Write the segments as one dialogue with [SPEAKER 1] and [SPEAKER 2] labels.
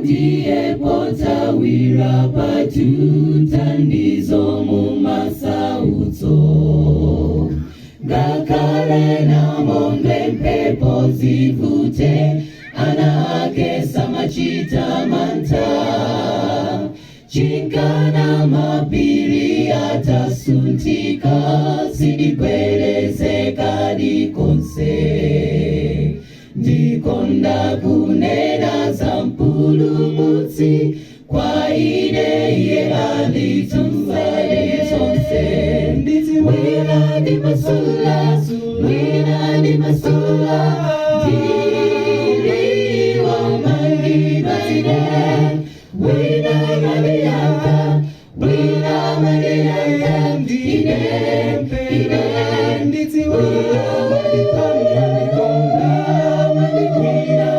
[SPEAKER 1] Ndiye pothawira pathu, thandizo mumasautso. Ngakhale namondwe, mphepo zivute, ana ake samachita mantha. Chinkana mapiri atasunthika, sindigwedezeka konse. Ndikonda kunena za Mpulumutsi, kwa ine iye ali zonse, zonse. Wina ndimasula, wina ndimasula, ndili womangidwa ine. Wina mandiyankha, wina mandiyankha, ine, ine. Wina mandikonda, wina mandikonda,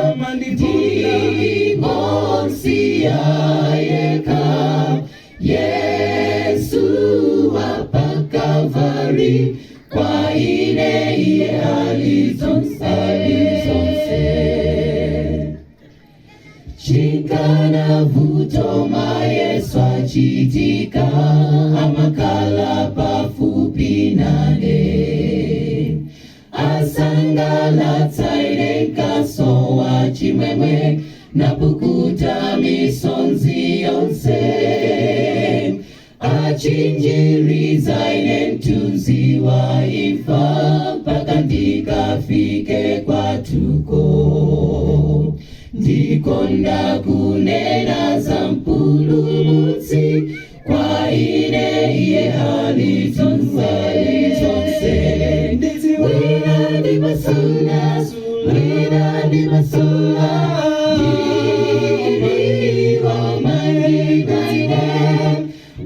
[SPEAKER 1] ndingomsiya yekha Yesu wa pa Kalvari, kwa ine iye ali zonse, ali zonse. Chinkana vuto, mayeso achitika, amakhala pafupi nane. Asangalatsa ine nkasowa chimwemwe, napukuta misonzi yonse. Achinjiriza ine mthunzi wa imfa, mpaka ndikafike kwathuko. Ndikonda kunena za Mpulumutsi, kwa ine iye ali zonse, zonse. Wina ndimasula, wina ndimasula, ndili womangidwa ine.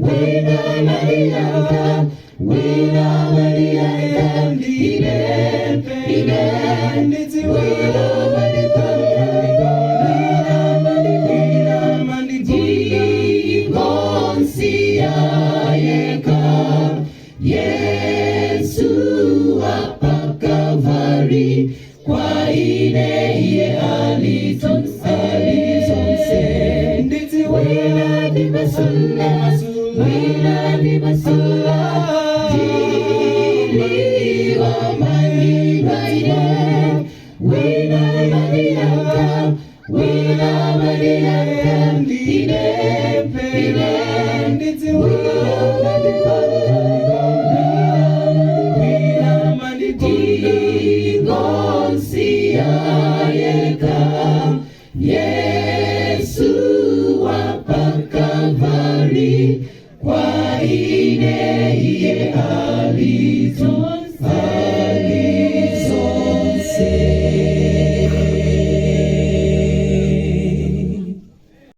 [SPEAKER 1] Wina mandiyankha, wina mandiyankha, ine, ine. Wina mandikonda, wina mandikonda, ndingomsiya yekha Yesu wa pa Kalvari, kwa ine iye ali zonse, ali zonse. Wina ndimasula, wina ndimasula, ndili womangidwa ine. Wina mandiyankha, wina mandiyankha, ine, ine. Wina mandikonda, wina mandikonda, ndingomsiya yekha Yesu wa pa Kalvari, kwa ine iye.